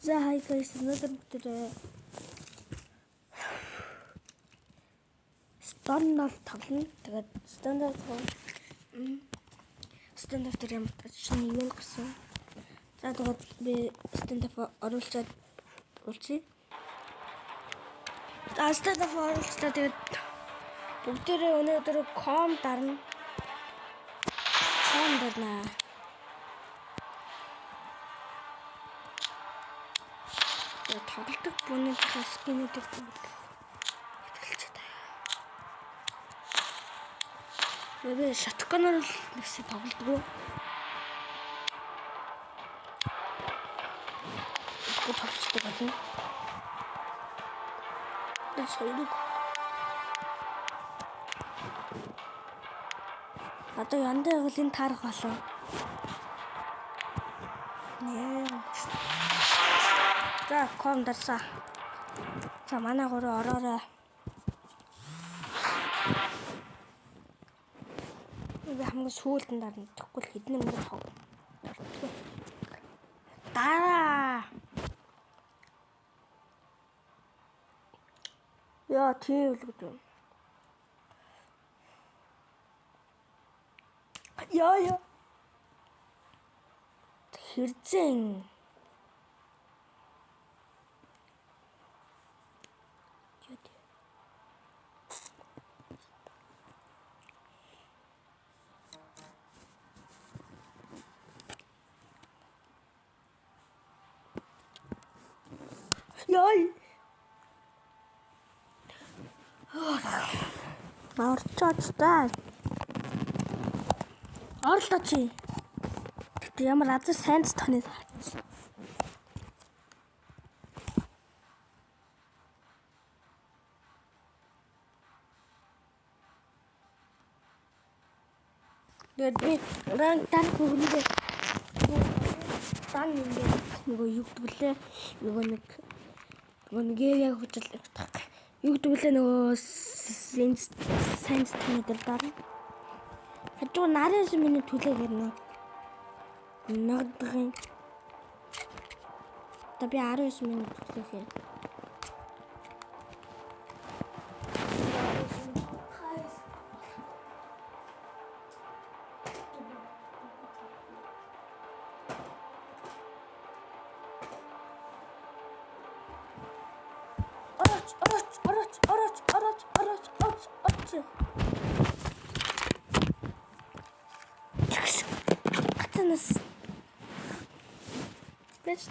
За, hi guys, өнөөдөр бүгдээ Standoff тоглоно. Тэгээд Standoff тоглоно. Standoff дээр ямар шинэ event гарсан. За, тэгээд би Standoff оруулчаад уулзъя. За, Standoff оруулчлаа. Тэгээд бүгдээрээ өнөөдөр com дарна. Com дарнаа. Тэгээд тоглолтог бүнийхээ skin үүдийг хэвлэлчээ. Би shotgun оор л нэгсээ тоглодог. Тэгэхгүй тоглолцдог болно. Би соёрог. Одоо яндаа бол энэ таарах болов. Нэ. За, com дарсаа. За, манай гурав ороорой. Би хамгийн сүүлд нь дарна. Тэгэхгүй л хэдэн минут тав. Дараа. Яа, тийм л гэдэг юм. Яа яа. Хэрзэн. Яй. Орчооч та. Орлоо чи. Тэгтээ ямар азар сайн тооны харагдсан. Тэгээд би rank дарах үгнээ дан ингээд нөгөө юу гэдэг лээ, нөгөө нэг яг хужил юу гэдэг лээ, нөгөө сайн тооны дээр дарна. Хажуу нараас миний түлээ гэрнэ. Нагдгын. Та би 19 минут түлээх юм. Ороч, ороч, ороч, ороч, ороч, ороч, ороч, ороч. Гацнаас. Бэч.